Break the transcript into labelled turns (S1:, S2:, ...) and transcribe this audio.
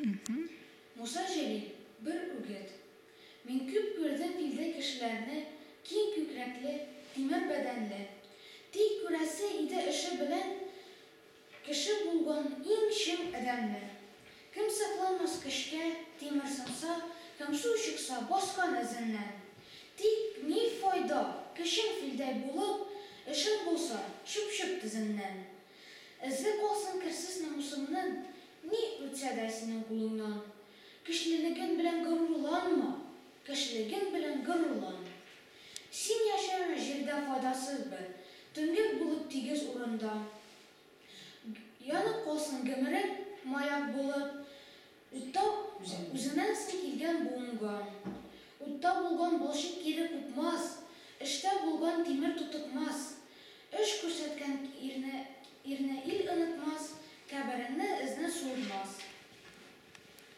S1: Муса Җәлил, бер үгет. Мин күп күрдем филдәй кешеләрне, Киң күкрәкле, тимер бәдәнле. Тик күрәсе иде эше белән Кеше булган иң чын адәмне. Кем сокланмас көчкә, тимер сынса, Кем су чыкса, баскан эзеннән. Тик ни файда, көчең филдәй булып, Эшең булса, чүп-чүп тезеннән. Эзе калсын керсез намусыңның, Ни үтсә дә синең кулыңнан. Көчлелегең белән горурланма, Кешелегең белән горурлан. Син яшәвең җирдә файдасыз бер Түмгәк булып тигез урында. Янып калсын гомерең маяк булып, Утта үзеңнән соң килгән буынга. Утта булган балчык кире купмас, Эштә булган тимер тутыкмас. Эш күрсәткән ирне ил онытмас, Кабереңне эзне суытмас.